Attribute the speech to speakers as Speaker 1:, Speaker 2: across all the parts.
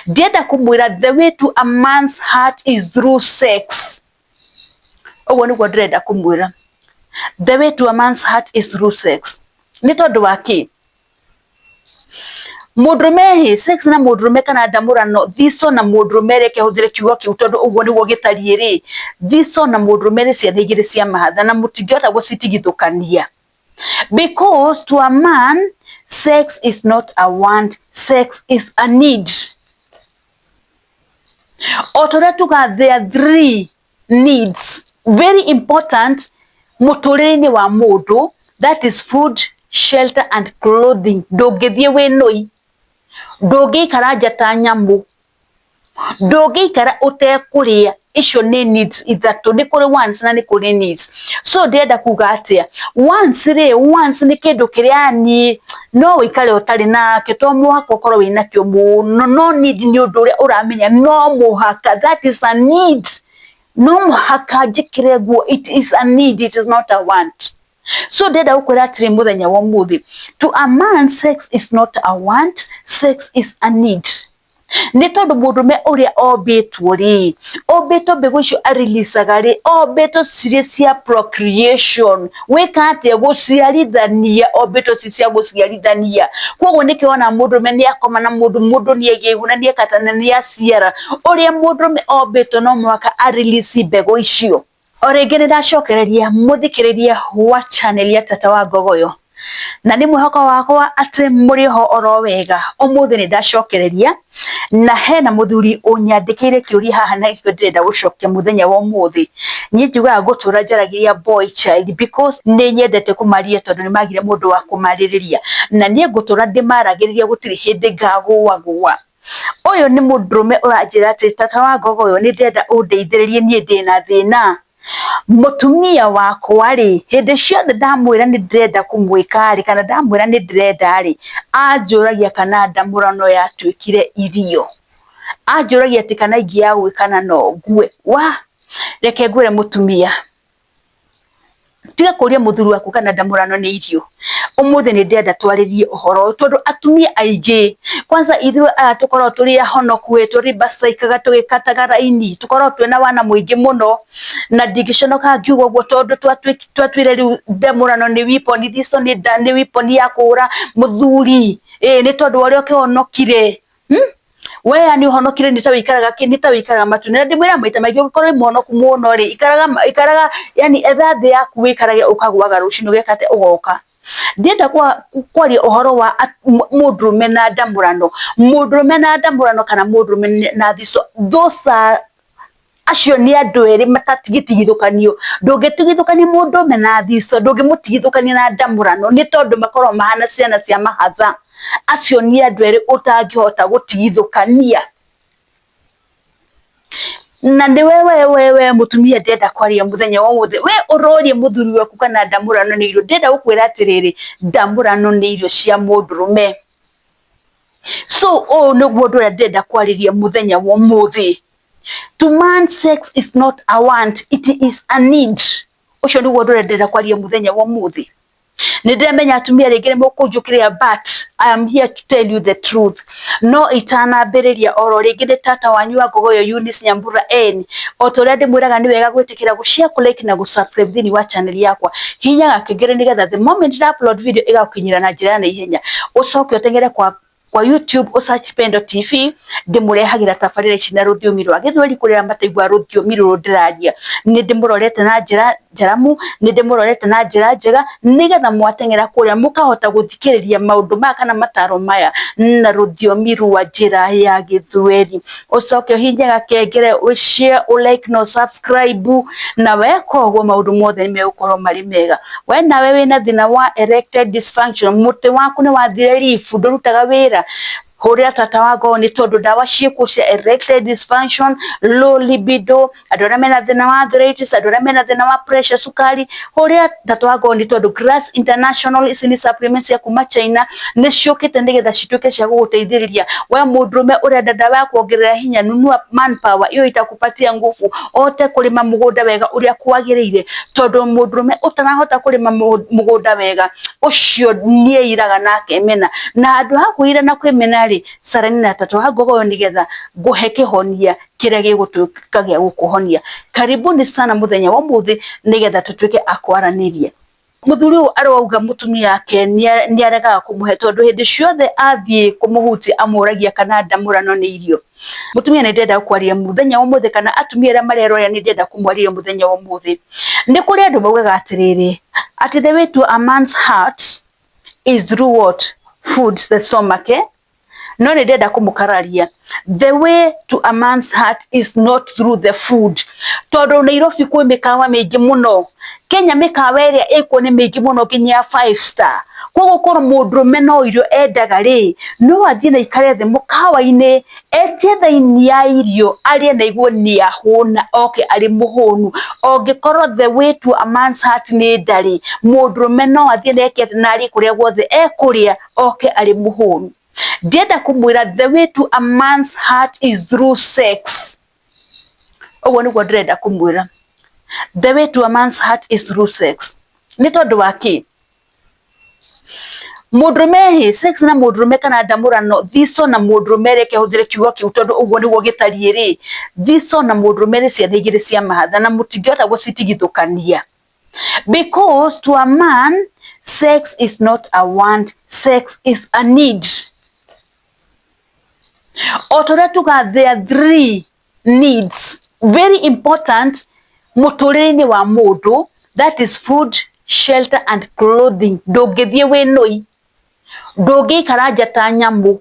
Speaker 1: Ndĩrenda kũmwĩra the way to a man's heart is through sex. Ũguo nĩguo ndĩrenda kũmwĩra, the way to a man's heart is through sex. Nĩ tondũ wa kĩ? Mũndũrũme rĩ, sex na mũndũrũme kana ndamũrano, thico na mũndũrũme, reke hũthĩre kiugo kĩu tondũ ũguo nĩguo gĩtariĩ rĩ, thico na mũndũrũme nĩ ciana igĩrĩ cia mahatha na mũtingĩhota gũcitigithũkania. Because to a man, sex is not a want, sex is a need. O ta ũrĩa tugaga there are three needs very important mũtũrĩre-inĩ wa mũndũ, that is food, shelter and clothing. Ndũngĩthiĩ wĩ nũi, ndũngĩikara nja ta nyamũ, ndũngĩikara ũtekũrĩa. Icio nĩ needs ithatũ. Nĩ kũrĩ wants na nĩ kũrĩ needs. So ndĩrenda kuga atĩa? Wants rĩ, wants nĩ kĩndũ kĩrĩa yani no ũikare ũtarĩ nakĩo, to mũhaka ũkorwo wĩnakĩo mũno, no need nĩ ũndũ ũrĩa ũramenya no mũhaka, that is a need. No mũhaka njĩkĩre nguo, it is a need, it is not a want. So ndĩrenda gũkwĩra atĩrĩ mũthenya wa ũmũthĩ, to a man sex is not a want, sex is a need. Nĩ tondũ mũndũrũme ũrĩa ombĩtwo rĩ, ombĩtwo mbegũ icio areleasaga rĩ, ombĩtwo cirĩ cia procreation. Gwĩka atĩa? Gũciarithania, ombĩtwo ci cia gũciarithania. Koguo nĩkĩo wona mũndũrũme nĩ akoma na mũndũ, mũndũ nĩ agĩa ihu na nĩ eka atĩa, na nĩ aciara. Ũrĩa mũndũrũme ombĩtwo no mũhaka a release mbegũ icio. O rĩngĩ nĩ ndacokereria mũthikĩrĩria wa channel ya Tata wa Ngogoyo, na nĩ mwĩhoko wakwa atĩ mũrĩ ho oro wega. Ũmũthĩ nĩ ndacokereria na hena mũthuri ũnyandĩkĩire kĩũria haha na nĩkĩo ndĩrenda gũcokia mũthenya wa ũmũthĩ. Niĩ njugaga ngũtũra njaragĩria boy child because nĩ nyendete kũmaria tondũ nĩ magire mũndũ wa kũmarĩrĩria, na niĩ ngũtũra ndĩmaragĩrĩria, gũtirĩ hĩndĩ ngagũagũa. Ũyũ nĩ mũndũrũme ũranjĩra atĩ, "Tata wa Ngogoyo, nĩ ndĩrenda ũndeithĩrĩrie, niĩ ndĩna thĩna. Mũtumia wakwa rĩ, hĩndĩ ciothe ndamwĩra nĩ ndĩrenda kũmwĩka rĩ, kana ndamwĩra nĩ ndĩrenda rĩ, anjũragia kana ndamũrano yatuĩkire irio. Anjũragia atĩ kana ingĩaga gwĩka no ngue." Wa reke ngwĩre mũtumia, tiga kũria mũthuri waku kana ndamũrano nĩ irio. Ũmũthĩ nĩ ndĩrenda twarĩrie ũhoro ũyũ tondũ atumia aingĩ, kwanza ithuĩ aya tũkoragwo tũrĩ ahonoku ĩ, tũribacaikaga tũgĩkataga raini, tũkoragwo twĩna wana mũingĩ mũno, na ndingĩconoka ngiuga ũguo tondũ twatuire rĩu ndamũrano nĩ weapon, thico nĩ weapon ya kũhũra mũthuri ĩ, nĩ tondũ wa ũrĩa ũkĩhonokire. We yani ũhonokire nĩ ta wĩikaraga kĩ, nĩ ta wĩikaraga matu. Na ndĩmwĩra maita maingĩ, ũngĩkorwo wĩ mũhonoku mũno rĩ, ikaraga ikaraga, yani etha thĩ yaku wĩikarage, ũkagũaga rũcinĩ ũgeka atĩa, ũgoka. Ndĩrenda kwaria ũhoro wa mũndũrũme na ndamũrano, mũndũrũme na ndamũrano kana mũndũrũme na thico. Those are, acio nĩ andũ erĩ matatigithũkanio. Ndũngĩtigithũkania mũndũrũme na thico, ndũngĩmũtigithũkania na ndamũrano, nĩ tondũ makoragwo mahana ciana cia mahatha. Acio nĩ andũ erĩ ũtangĩhota gũtigithũkania. Na nĩ we we we we mũtumia ndĩrenda kwaria mũthenya wa ũmũthĩ, we ũroria mũthuri waku kana ndamũrano nĩ irio. Ndĩrenda gũkwĩra atĩrĩrĩ, ndamũrano nĩ irio cia mũndũrũme. So ũyũ nĩguo ũndũ ũrĩa ndĩrenda kwarĩria mũthenya wa ũmũthĩ. To man, sex is not a want, it is a need. Ũcio nĩguo ũndũ ũrĩa ndĩrenda kwaria mũthenya wa ũmũthĩ. Nĩ ndĩramenya atumia rĩngĩ nĩ mũkũnjũkĩrĩra, but I am here to tell you the truth. No itanambĩrĩria, oro rĩngĩ nĩ tata wanyu wa Ngogoyo, Eunice Nyambura N. O ta ũrĩa ndĩmwĩraga, nĩ wega gwĩtĩkĩra gũ-share, kũ-like na gũ-subscribe thĩinĩ wa channel yakwa. Hihinya gakengere nĩgetha the moment nda upload video ĩgagũkinyĩra na njĩra ya naihenya. Ũcoke ũteng'ere kwa YouTube, ũsearch Pendo TV, ndĩmũrehagĩra tabarĩra ici na rũthiomi rwa Gĩthweri kũrĩa mataigua rũthiomi rũrũ ndĩraria. Nĩ ndĩmũrorete na njĩra njaramu, nĩ ndĩmũrorete na njĩra njega, nĩgetha mwateng'era kũrĩa mũkahota gũthikĩrĩria maũndũ maya kana mataro maya na rũthiomi rwa njĩra ya Gĩthweri. Ũcoke ũhihinye gakengere, ũ-share, ũ-like na ũ-subscribe, na weka ũguo maũndũ mothe nĩ megũkorwo marĩ mega. We nawe wĩna thĩna wa erectile dysfunction, mũtĩ waku nĩ wathire ribu, ndũrutaga wĩra, hũrĩra tata wa ngoo, nĩ tondũ ndawa ciĩkuo cia erectile dysfunction, low libido, andũ arĩa mena thĩna wa arthritis, andũ arĩa mena thĩna wa pressure, cukari, hũrĩra tata wa ngoo, nĩ tondũ Grass International, ici nĩ supplements cia kuma China, nĩ ciũkĩte nĩgetha cituĩke cia gũgũteithĩrĩria. We mũndũrũme ũrenda ndawa ya kuongerera hinya, nunua Manpower, hiyo itakupatia nguvu ote kũrĩma mũgũnda wega ũrĩa kwagĩrĩire, tondũ mũndũrũme ũtarahota kũrĩma mũgũnda wega, ũcio nĩ eiraga na akemena, na handũ ha kwĩira na kwĩmena rĩ, carania na tata wa Ngogoyo nĩgetha ngũhe kĩhonia kĩrĩa gĩgũtuĩka gĩa gũkũhonia. Karibuni sana mũthenya wa ũmũthĩ nĩgetha tũtuĩke a kwaranĩria. Mũthuri ũyũ arauga mũtumia wake nĩ aregaga kũmũhe tondũ hĩndĩ ciothe athiĩ kũmũhutia amũragia kana ndamũrano nĩ irio. Mũtumia nĩ ndĩrenda kwaria mũthenya wa ũmũthĩ kana atumia arĩa marerorera nĩ ndĩrenda kũmwarĩria mũthenya wa ũmũthĩ. Nĩ kũrĩ andũ maugaga atĩrĩrĩ, atĩ the way to a man's heart is through what? Food, the stomach, eh? No nĩ ndĩrenda kũmũkararia, the way to a man's heart is not through the food, tondũ Nairobi kwĩ mĩkawa mĩingĩ mũno, Kenya mĩkawa ĩrĩa ĩkuo nĩ mĩingĩ mũno nginya ya five star. Koguo korwo mũndũrũme no irio endaga rĩ, no athiĩ na aikare thĩ mũkawa-inĩ, etie thaini ya irio arĩe na aigue nĩ ahũna, oke arĩ mũhũnu. Ũngĩkorwo the way to a man's heart nĩ nda rĩ, mũndũrũme no athiĩ na eke atĩa, na arĩe kũrĩa guothe ekũrĩa, oke arĩ mũhũnu. Ndĩrenda kũmwĩra the way to a man's heart is through sex. Ũguo nĩguo ndĩrenda kũmwĩra. The way to a man's heart is through sex. Nĩ tondũ wa kĩ? Mũndũrũme rĩ, sex na mũndũrũme kana ndamũrano, thico na mũndũrũme, reke hũthĩre kiugo kĩu tondũ ũguo nĩguo gĩtariĩ rĩ, thico na mũndũrũme nĩ ciana igĩrĩ cia mahatha na mũtingĩhota gũcitigithũkania. Because to a man, sex is not a want, sex is a need. O ta ũrĩa tugaga there are three needs very important mũtũrĩre-inĩ wa mũndũ, that is food, shelter and clothing. Ndũngĩthiĩ wĩ nũi, ndũngĩikara nja ta nyamũ,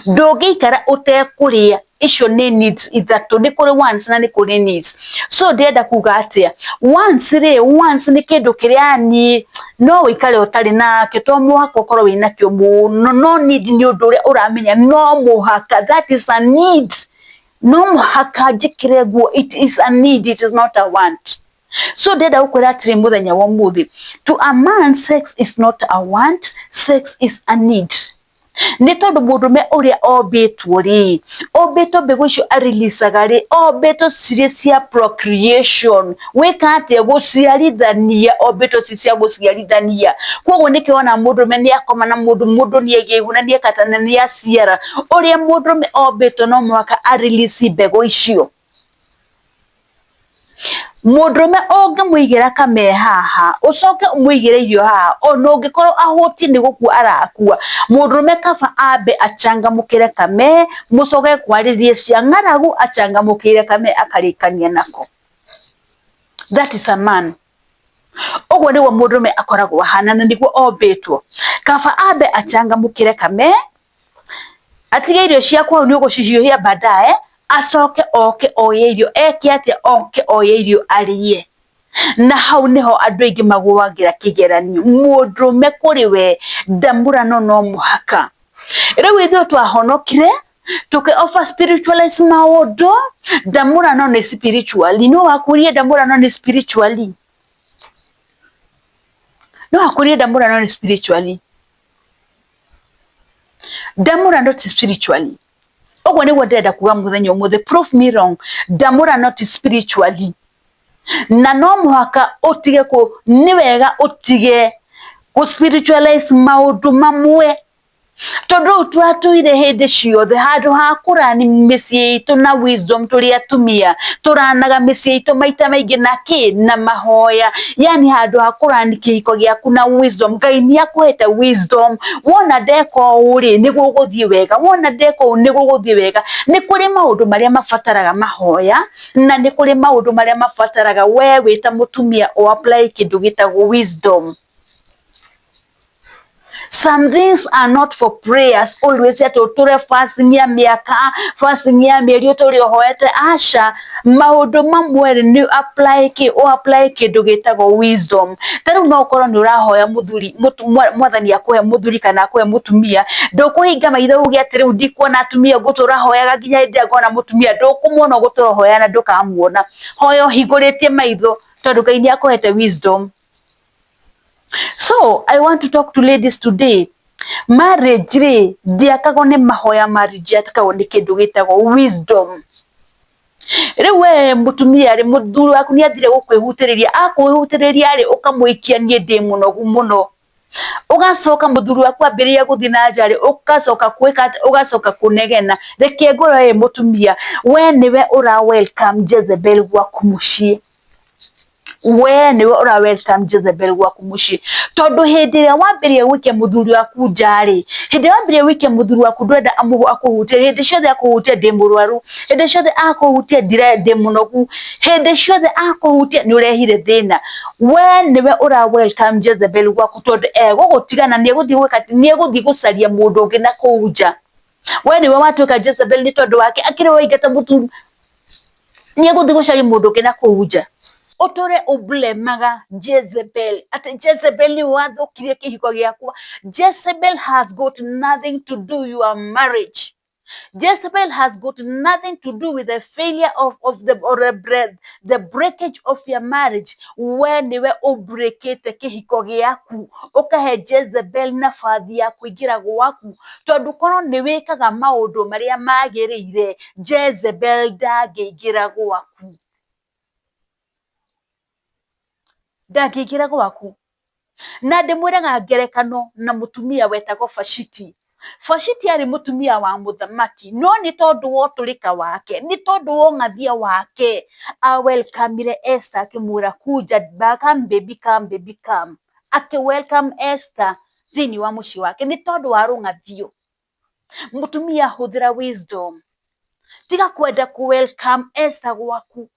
Speaker 1: ndũngĩikara ũtekũrĩa. Icio nĩ needs ithatũ, nĩ kũrĩ wants na nĩ kũrĩ needs. So ndĩrenda kuga atĩa? Wants rĩ, wants nĩ kĩndũ kĩrĩa yani no ũikare ũtarĩ nakĩo, to mũhaka ũkorwo wĩnakĩo mũno, no need nĩ ũndũ ũrĩa ũramenya no mũhaka, that is a need. No mũhaka njĩkĩre nguo, it is a need, it is not a want. So ndĩrenda gũkwĩra atĩrĩ mũthenya wa ũmũthĩ, to a man sex is not a want, sex is a need. Nĩ tondũ mũndũrũme ũrĩa ombĩtwo rĩ, ombĩtwo mbegũ icio areleasaga rĩ, ombĩtwo cirĩ cia procreation. Gwĩka atĩa? Gũciarithania, ombĩtwo ci cia gũciarithania. Koguo nĩkĩo wona mũndũrũme nĩ akoma na mũndũ, mũndũ nĩ agĩa ihu na nĩ eka atĩa na nĩ aciara. Ũrĩa mũndũrũme ombĩtwo no mũhaka a release mbegũ icio. Mũndũrũme ũngĩmũigĩra kamee haha, ũcoke ũmũigĩre irio haha, ona ũngĩkorwo ahũtiĩ nĩ gũkua arakua, mũndũrũme kaba ambe achangamũkĩre kamee, mũcoke kwarĩrie cia ng'aragu achangamũkĩire kamee akarĩkania nako. That is a man. Ũguo nĩguo mũndũrũme akoragwo ahana na nĩguo ombĩtwo. Kaba ambe achangamũkĩre kamee, atige irio ciaku hau nĩ ũgũcihiũhia baadaye, acoke oke oye irio, eke atĩa? Oke oye irio arĩe. Na hau nĩho andũ aingĩ magũagĩra kĩgeranio. Mũndũrũme kũrĩ we ndamũrano no mũhaka. Rĩu ithuĩ twahonokire tũkĩ over spiritualize maũndũ, ndamũrano nĩ spiritually. No wakurie ndamũrano nĩ spiritually? No wakurie ndamũrano nĩ spiritually? Ndamũrano ti spiritually. Ũguo nĩguo ndĩrenda kuga mũthenya ũmũthĩ, prove me wrong. Ndamũrano ti spiritually. Na no mũhaka ũtige kũ, nĩ wega ũtige kũ spiritualize maũndũ mamwe, tondũ rĩu twatũire hĩndĩ ciothe handũ ha kũrani mĩciĩ itũ na wisdom, tũrĩ atumia tũranaga mĩciĩ itũ maita maingĩ na kĩ? Na mahoya. Yani handũ ha kũrani kĩhiko gĩaku na wisdom, Ngai nĩ akũhete wisdom, wona ndeka ũũ rĩ, nĩ gũgũthiĩ wega, wona ndeka ũũ nĩ gũgũthiĩ wega. Nĩ kũrĩ maũndũ marĩa mabataraga mahoya, na nĩ kũrĩ maũndũ marĩa mabataraga we wĩ ta mũtumia ũ apply kĩndũ gĩtagwo wisdom. Some things are not for prayers always, atĩ ũtũre fasting ya mĩaka, fasting ya mĩeri, ũtũre ũhoete, aca. Maũndũ mamwe rĩ, nĩ apply kĩ? Ũ apply kĩndũ gĩtagwo wisdom. Ta rĩu no ũkorwo nĩ ũrahoya mũthuri, Mwathani akũhe mũthuri kana akũhe mũtumia, ndũkũhinga maitho uge atĩ rĩu ndikuona atumia, ngũtũra hoyaga nginya hĩndĩ ĩrĩa ngona mũtumia. Ndũkũmuona, ũgũtũra ũhoya na ndũkamuona. Hoya ũhingũrĩtie maitho tondũ Ngai nĩ akũhete wisdom. So I want to talk to ladies today. Marriage rĩ, ndĩakagwo nĩ mahoya, marriage yakagwo nĩ kĩndũ gĩtagwo wisdom. Rĩu we mũtumia rĩ, mũthuri waku nĩ athire gũkwĩhutĩrĩria, akwĩhutĩrĩria rĩ, ũkamũikia, niĩ ndĩ mũnogu mũno. Ũgacoka mũthuri waku ambĩrĩria gũthiĩ na nja rĩ, ũgacoka gwĩka atĩa? Ũgacoka kũnegena. Reke ngwĩre wĩ mũtumia, we nĩwe ũra welcome Jezebel gwaku mũciĩ. We nĩwe ũra welcome Jezebel gwaku mũciĩ. Tondũ hĩndĩ ĩrĩa wambĩrĩria gũikia mũthuri waku nja rĩ, hĩndĩ ĩrĩa wambĩrĩria gũikia mũthuri waku ndũrenda akũhutie, hĩndĩ ciothe akũhutia ndĩ mũrwaru, hĩndĩ ciothe akũhutia ndĩ mũnogu, hĩndĩ ciothe akũhutia nĩ ũrehire thĩna. We nĩwe ũra welcome Jezebel gwaku tondũ egũgũtiga na nĩ egũthiĩ gwĩka atĩ, nĩ egũthiĩ gũcaria mũndũ ũngĩ na kũu nja. We nĩwe watuĩka Jezebel nĩ tondũ wake akĩrĩ waingata mũthuri, nĩ egũthiĩ gũcaria mũndũ ũngĩ na kũu nja. Ũtũre ũblemaga Jezebel atĩ Jezebel nĩwe wathũkirie kĩhiko gĩakwa. Jezebel has got nothing to do your marriage. Jezebel has got nothing to do with the failure of the, or the, breath, the breakage of your marriage. We nĩwe ũbreakĩte kĩhiko gĩaku, ũkahe Jezebel nabathi ya kũingĩra gwaku, tondũ korwo nĩ wĩkaga maũndũ marĩa magĩrĩire, Jezebel ndangĩingĩra gwaku. Ndangĩingĩra gwaku. Na ndĩmwĩraga ngerekano na mũtumia wetagwo Vashiti. Vashiti arĩ mũtumia wa mũthamaki, no nĩ tondũ wa ũtũrĩka wake, nĩ tondũ wa ũng'athia wake, a welcome Esther akĩmwĩra kuja, come baby, come baby, come. Akĩ welcome Esther thĩinĩ wa mũciĩ wake nĩ tondũ wa rũng'athio. Mũtumia hũthĩra wisdom. Tiga kwenda kũ welcome Esther gwaku.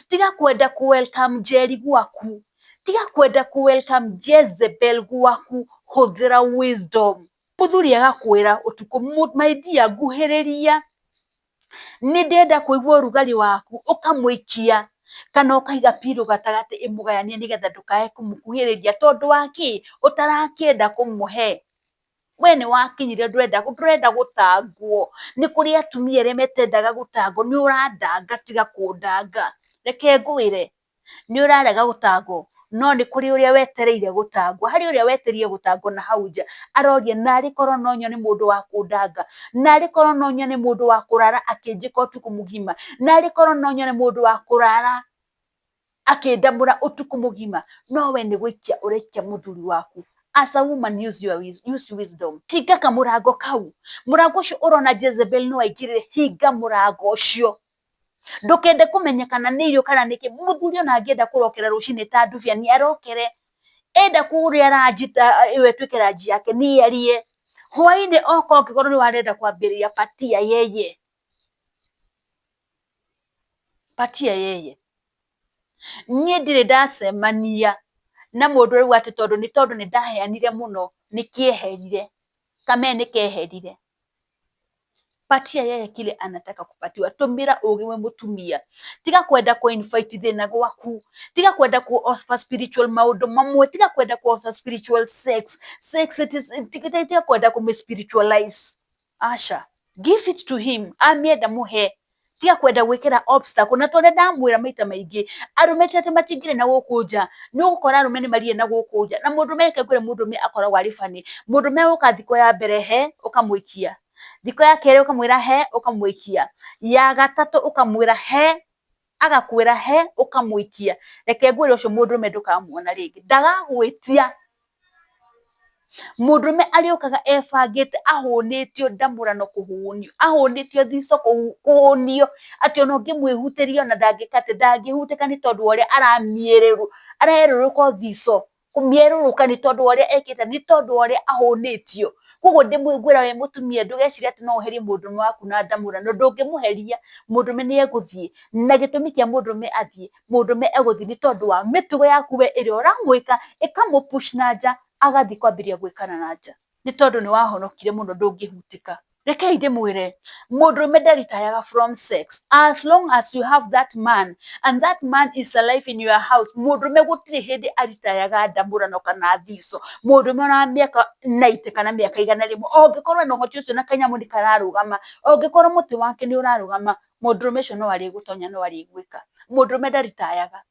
Speaker 1: Tiga kwenda kũ welcome Jerry gwaku. Tiga kwenda kũ welcome Jezebel gwaku. Hũthĩra wisdom. Mũthuri agakwĩra ũtukũ, my dear, nguhĩrĩria, nĩ ndĩrenda kũigua ũrugarĩ waku, ũkamũikia kana ũkaiga pillow gatagatĩ ĩmũgayanie nĩgetha ndũkae kũmũkuhĩrĩria tondũ wa kĩ? Ũtarakĩenda kũmũhe. We nĩ wakinyire ndũrenda gũtangwo. Nĩ kũrĩ atumia arĩa metendaga gũtangwo, nĩ ũrandanga tiga kũndanga. Reke ngwĩre, nĩ ũrarega gũtangwo, no nĩ kũrĩ ũrĩa wetereire gũtangwo. Harĩ ũrĩa wetereire gũtangwo na hau nja, aroria narĩ korwo no nyone mũndũ wa kũndanga, narĩ korwo no nyone mũndũ wa kũrara akĩnjĩka ũtukũ mũgima, narĩ korwo no nyone mũndũ wa kũrara akĩndamũra ũtukũ mũgima. No we nĩ gũikia ũraikia mũthuri waku. As a woman, use your use wisdom. Hinga kamũrango kau. Mũrango ũcio ũrona Jezebel no aingĩrĩre, hinga mũrango ũcio. Ndũkende kũmenya kana nĩ irio kana nĩkĩ. Mũthuri ona angĩenda kũrokera rũcinĩ ta ndubia nĩ arokere. Enda kũrĩa ranji ta ĩyo ĩtuĩke ranji yake nĩ arie. Hwainĩ oka ũngĩkorwo nĩ warenda kwambĩrĩria patia yeye. Patia yeye. Niĩ ndirĩ ndacemania na mũndũ ũrauga atĩ tondũ nĩ tondũ nĩ ndaheanire mũno nĩ kĩeherire. Kamee nĩ keherire. Patia yeye kile anataka kupatiwa. Tũmĩra ũgĩ we mũtumia. Tiga kwenda kũ invite thĩna gwaku. Tiga kwenda kũ offer spiritual maũndũ mamwe. Tiga kwenda kũ offer spiritual sex. Sex it is, tiga kwenda kũmĩ spiritualize. Aca. Give it to him. Amĩenda mũhe. Tiga kwenda gwĩkĩra obstacle. Na tondũ ndamwĩra maita maingĩ, arũme ti atĩ matingĩrĩ na gũkũ nja. Nĩ ũgũkora arũme nĩ marire na gũkũ nja. Na mũndũrũme reke ngwĩre mũndũrũme akoragwo arĩ funny. Mũndũrũme oka thikũ ya mbere he, ũkamũikia. Thikũ ya kerĩ ũkamwĩra he, ũkamũikia. Ya gatatũ ũkamwĩra he, agakwĩra he, ũkamũikia. Reke ngwĩre ũcio mũndũrũme ndũkamuona rĩngĩ. Ndagagwĩtia. Mũndũrũme arĩũkaga ebangĩte ahũnĩtio ndamũrano kũhũnio, ahũnĩtio thico kũhũnio, atĩ ona ũngĩmwĩhutĩria ona ndangĩka atĩ ndangĩhutĩka nĩ tondũ wa ũrĩa aramĩerũrũka, arerũrũka o thico, kũmĩerũrũka nĩ tondũ wa ũrĩa ekĩte, nĩ tondũ wa ũrĩa ahũnĩtio. Koguo ndĩmwĩra wĩ mũtumia ndũgecirie atĩ no ũherie mũndũrũme waku na ndamũrano, ndũngĩmũheria, mũndũrũme nĩ egũthiĩ. Na gĩtũmi kĩa mũndũrũme athiĩ, mũndũrũme egũthiĩ nĩ tondũ wa mĩtugo yaku we ĩrĩa ũramwĩka ĩkamũ push na nja, agathiĩ kwambĩrĩria gwĩkana na nja. Nĩ tondũ nĩ wahonokire mũno ndũngĩhutĩka. Rekei ndĩmwĩre, mũndũrũme ndaritayaga from sex. As long as you have that man and that man is alive in your house, mũndũrũme gũtirĩ hĩndĩ aritayaga ndamũrano kana thico. Mũndũrũme ona wa mĩaka 90 kana mĩaka 100, ũngĩkorwo ena ũhoti ũcio na kanyamũ nĩ kararũgama, ũngĩkorwo mũtĩ wake nĩ ũrarũgama, mũndũrũme ũcio no arĩgũtonya no arĩgwĩka. Mũndũrũme ndaritayaga.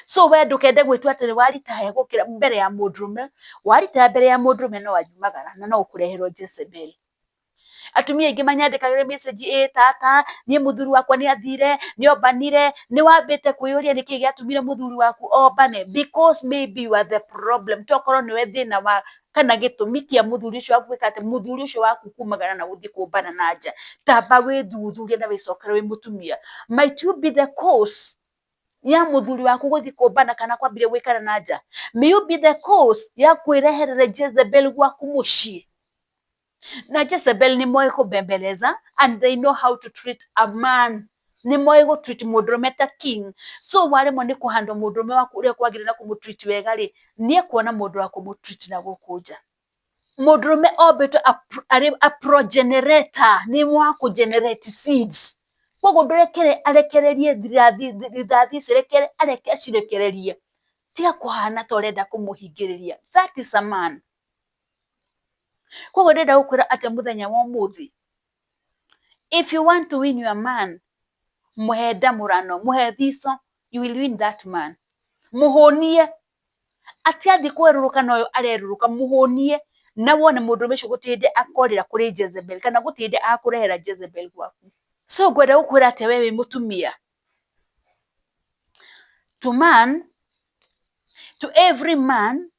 Speaker 1: So we ndũkende gwĩtua atĩ nĩ waritaya gũkĩra mbere ya mũndũrũme, waritaya mbere ya mũndũrũme no ariumagara na no ũkũreherwo Jezebel. Atumia aingĩ manyandĩkagĩra message, ĩ tata, niĩ mũthuri wakwa nĩ athire, nĩ ombanire. Nĩ wambĩte kwĩyũria nĩkĩ gĩatũmire mũthuri waku ombane? Because maybe you are the problem. Tokorwo nĩwe thĩna wa kana gĩtũmi kĩa mũthuri ũcio waku gwĩka atĩ mũthuri ũcio waku kumagara na gũthiĩ kũmbana na nja. Tamba wĩthuthurie na wĩcokere wĩ mũtumia. Might you be the cause ya mũthuri waku gũthiĩ kũmbana kana kwambĩrĩria gwĩkara na nja? May you be the cause ya kwĩreherera Jezebel gwaku mũciĩ? Na Jezebel nĩ moĩ kũbembeleza and they know how to treat a man. Nĩ moĩ gũ treat mũndũrũme ta king. So waremwo nĩ kũhandwo mũndũrũme waku ũrĩa kwagĩrĩire na kũmũ treat wega rĩ, nĩ ekuona mũndũ wa kũmũ treat na gũkũ nja. Mũndũrũme ombĩtwo arĩ a progenerator, nĩ wa kũ generate seeds. Koguo ndũrekere arekererie rithathi ici, reke areke acirekererie. Tiga kũhana ta ũrenda kũmũhingĩrĩria. That is a man. Koguo ndĩrenda gũkwĩra atĩ mũthenya wa ũmũthĩ, if you want to win your man, mũhe ndamũrano, mũhe thico, you will win that man. Mũhũnie, atĩ athiĩ kwerũrũka noyo arerũrũka, mũhũnie na wone mũndũrũme ũcio gũtirĩ hĩndĩ akorĩra kũrĩ Jezebel kana gũtirĩ hĩndĩ akũrehera Jezebel gwaku. So ngwenda gũkwĩra atĩ we wĩ mũtumia, to man, to every man,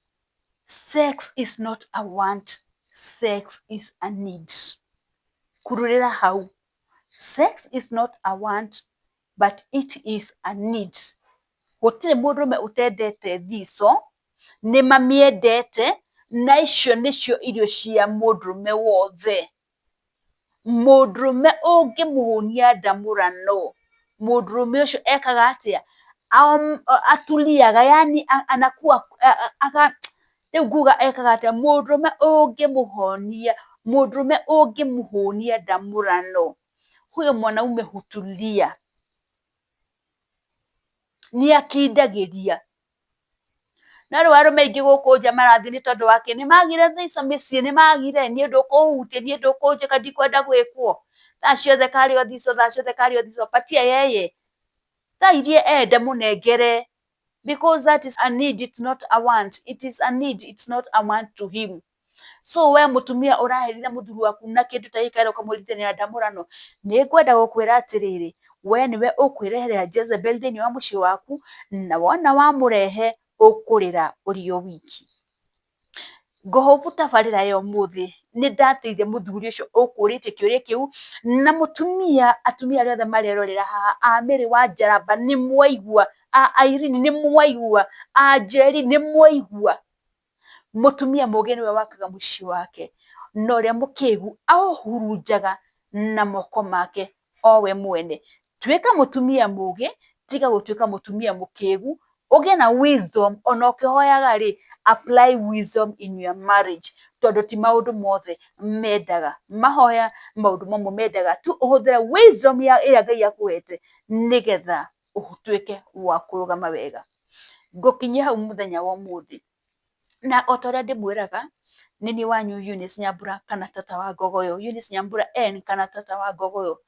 Speaker 1: sex is not a want, sex is a need. Kururĩra hau. Sex is not a want, but it is a need. Gũtirĩ mũndũrũme ũtendete thico, nĩ mamĩendete, na icio nĩcio irio cia mũndũrũme wothe. Mũndũrũme ũngĩmũhũnia ndamũrano, mũndũrũme ũcio ekaga atĩa? Atuliaga, yani anakuwa rĩu nguga ekaga atĩa? Mũndũrũme ũngĩmũhonia, mũndũrũme ũngĩmũhũnia ndamũrano, huyo mwanaume hutulia, nĩ akindagĩria. No rĩu arũme aingĩ gũkũ nja marathiĩ nĩ tondũ wa kĩ? Nĩ magire thico mĩciĩ, nĩ magire, niĩ ndũkũhutia, niĩ ndũkũnjĩka, ndikwenda gwĩkwo. Thaa ciothe karĩ o thico, thaa ciothe karĩ o thico, patia yeye. Thaa iria enda mũnengere, because that is a need, it's not a want. It is a need, it's not a want to him. So we mũtumia ũraherithia mũthuri waku na kĩndũ ta gĩkĩ ũkamũritania ndamũrano, nĩ ngwenda gũkwĩra atĩrĩrĩ, we nĩwe ũkwĩreherera Jezebel thĩinĩ wa mũciĩ waku, na wona wamũrehe ũkũrĩra ũrĩ o wiki. Ngũhope tabarĩra ya ũmũthĩ nĩ ndateithia mũthuri ũcio ũkũrĩtie kĩũria kĩu, na mũtumia, atumia arĩa othe marerorera haha, a Mary wa Njaramba nĩ mwaigua, a Irene nĩ mwaigua, a Njeri nĩ mwaigua. Mũtumia mũũgĩ nĩwe wakaga mũciĩ wake, na ũrĩa mũkĩgu aũhurunjaga na moko make o we mwene. Tuĩka mũtumia mũũgĩ, tiga gũtuĩka mũtumia mũkĩgu, ũgĩe na wisdom ona ũkĩhoyaga rĩ, apply wisdom in your marriage, tondũ ti maũndũ mothe mendaga mahoya, maũndũ mamwe mendaga tu ũhũthĩre wisdom ĩrĩa Ngai akũhete nĩgetha ũtuĩke wa kũrũgama wega. Ngũkinyia hau mũthenya wa ũmũthĩ, na o ta ũrĩa ndĩmwĩraga, nĩ niĩ wanyu Eunice Nyambura kana tata wa Ngogoyo, Eunice Nyambura N kana tata wa Ngogoyo.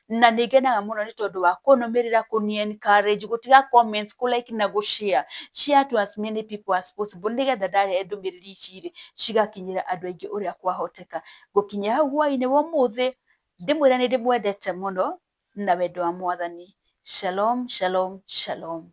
Speaker 1: Na nĩ ngenaga mũno nĩ tondũ wa kũnũmĩrĩra, kũni encourage, gũtiga comments, kũ like na gũ share. Share to as many people as possible nĩgetha ndarehe ndũmĩrĩri ici rĩ, cigakinyĩra andũ aingĩ ũrĩa kwahoteka. Ngũkinyia hau hwaĩ-inĩ wa ũmũthĩ, ndĩmwĩre nĩ ndĩmwendete mũno na wendo wa Mwathani. Shalom, shalom, shalom.